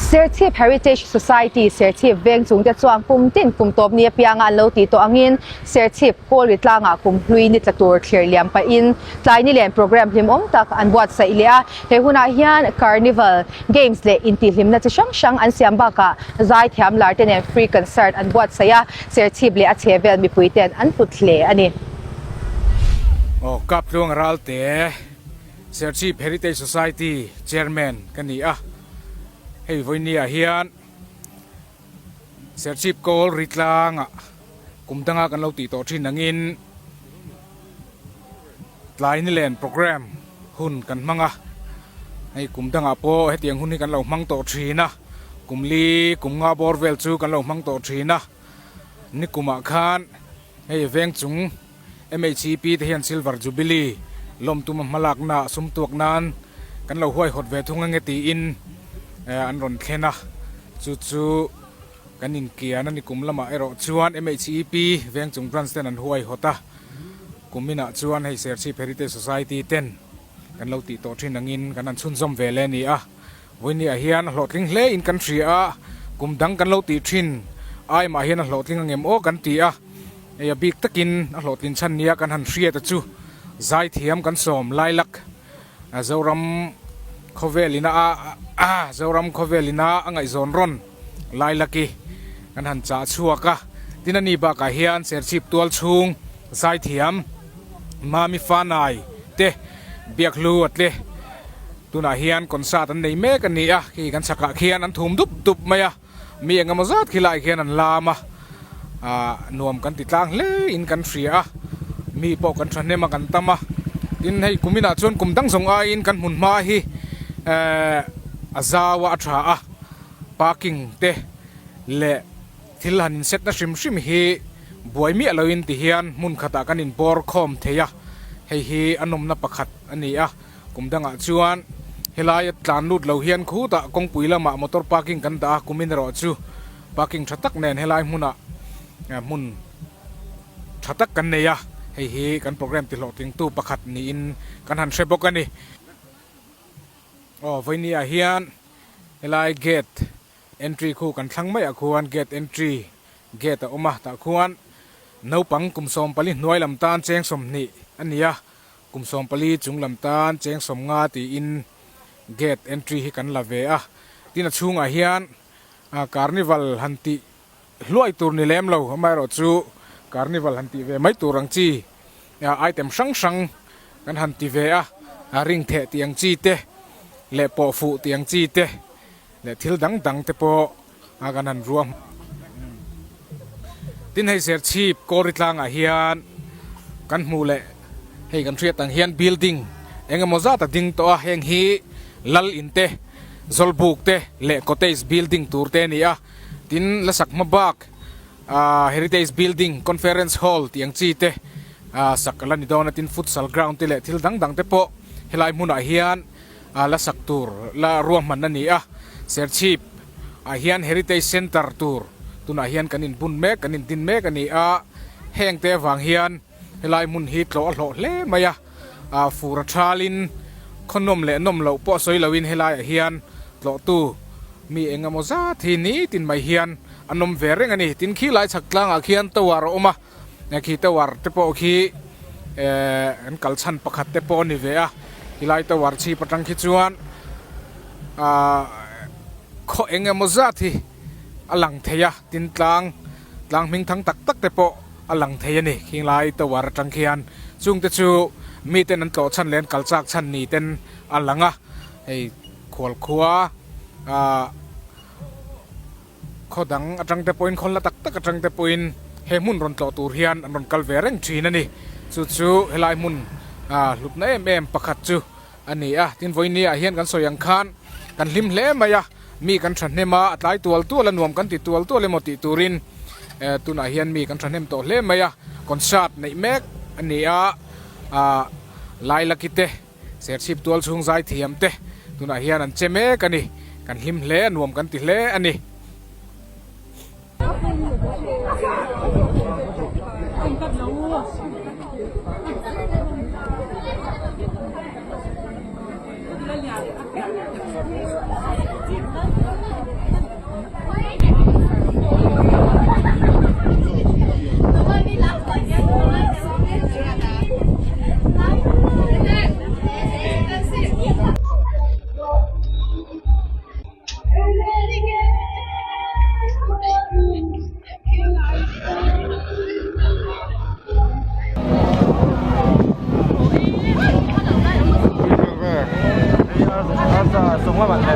Serchhip Heritage Society Serchhip veng chungte chuan kum tin kum tawp ni apianga an lo tih tawh angin Serchhip Kawlri tlangah kum hlui ni tla tur thlir liam pahin tlai ni len programme hlimawm tak an buatsaih leh a. He hunah hian Carnival, Games leh intihhlimna chi hrang hrang an siam bakah zaithiam lar te nen free concert an buatsaih a, Serchhip leh a chhehvel mipui ten an hlut hle a ni. Aw Kaptluang Ralte Serchhip Heritage Society Chairman ka ni a, hei vawinia hian Serchhip Kawl Ritlangah kum danga kan lo tih tawh thin angin tlai nilen programme hun kan hmang a, hei kum dangah pawh hetiang hun hi kan lo hmang tawh thin a, kum li kum nga bawr vel chu kan lo hmang tawh thin a, nikumah khan hei veng chung MHEP te hian Silver Jubilee lawm tuma hmalakna sum tuak nan kan lo huaihawt ve thung ange tiin an rawn thlen a, chu chu kan inkian a ni kum lamah erawh chuan MHEP veng chung branch ten an huaihawt a, kum inah chuan hei Serchhip Heritage Society ten kan lo tih tawh thin angin kan han chhunzawm ve leh a ni a. Vawinia hian a hlawhtling hle in kan hria a, kum dang kan lo tih thin aimah hian a hlawhtling angem aw kan ti a, hei a bik takin a hlawhtlin chhan nia kan han hriat a chu zaithiam kan sawm lailak Zoram khawvel ina a Zoram khawvel ina a ngaihzawn rawn lailaki kan han chah chhuak a, tin ani bakah hian Serchhip tual chhung zaithiam Mami Fanai te Biakhlu a tle. Tunah hian concert an nei mek a ni a, khi kan chhakah khian an thum dup dup mai a, mi eng emaw zat khi lai khian an lam a, ah nuam kan ti tlang hle in kan hria a, mi pawh kan thahnem a kan tam a, tin hei kum inah chuan kum dang zawng aiin kan hmun hma hi eh a zau a a tha a, parking te leh thil han inset na hrim hrim hi buai miah loin ti hian hmun khatah kan inbawr khawm thei a, hei hi a nawmna pakhat a ni a. Kum dangah chuan helaia tlan lut lo hian khutah kawngpui lamah motor parking kan dah a, kumin erawh chu parking tha tak nen helai hmunah hmun tha tak kan nei a, hei hi kan programme tihlawhtlingtu pakhat niin kan han hre bawk a ni. Aw vawinia hian helai gate entry khu kan thlang maiah khuan gate entry gate a awm a, tah khuan naupang kum 14 hnuai lam tan cheng 20 a ni a. Kum 14 chung lam tan cheng 50 tiin gate entry hi kan la ve a, tin a chhungah hian carnival han tih hluai tur ni lem lo, amaherawh chu carnival han tih ve mai tur ang chi item hrang hrang kan han ti ve a, ring theh tih ang chi te leh pawh fuh tih ang chi te leh thil dang dang te pawh a kan han ruah tin hei Serchhip Kawri tlangah hian kan hmuh leh hei kan hriat ang hian building eng emaw zat a ding tawh a heng hi lal in te zawlbuk te leh cottage building tur te a ni a tin la sak hma bak ah heritage building conference hall tih ang chi te ah sak a la ni dawn a tin futsal ground te leh thil dang dang te pawh helai hmunah hian la sak tur la ruahman a ni a, Serchhip ah hian Heritage Centre tur tunah hian kan inbun mek, kan indin mek a ni a, heng te avang hian helai hmun hi tlawh a hlawh hle mai a, ah fur a thalin khaw nawm leh nawm loh pawh sawi loin helaiah hian tlawhtu mi eng emaw zat hi nitin mai hian an awm ve reng a ni. Tin khi lai chhak tlangah khian tower a awm a. Khi tower te pawh khi eh an kal chhan pakhat te pawh a ni ve a, helai tower chhip atang khi chuan ah khaw eng emaw zat hi a lang thei a, tin tlang tlang hming thang tak tak te pawh a lang thei a ni khing lai tower atang khian chung te chu miten an tlawh chhan leh an kal chak chhan ni ten a lang a, hei khual khua ah. Khaw dang atang te pawhin khawn la tak tak atang te pawhin he hmun rawn tlawh tur hian an rawn kal ve reng thin a ni. Chu chu helai hmun hlutna em em pakhat chu a ni a. Tin vawiin ah hian kan sawi ang khan kan hlim hle mai a, mi kan thahnem a, a tlai tual tual a nuam kan ti tual tual emaw tih turin tunah hian mi kan thahnem tawh hle mai a. Concert neih mek a ni a, Lailaki te. Serchhip tual chhung zai thiam te tunah hian an che mek a ni. Kan hlim hle a, nuam kan ti hle a ni.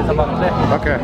Okay.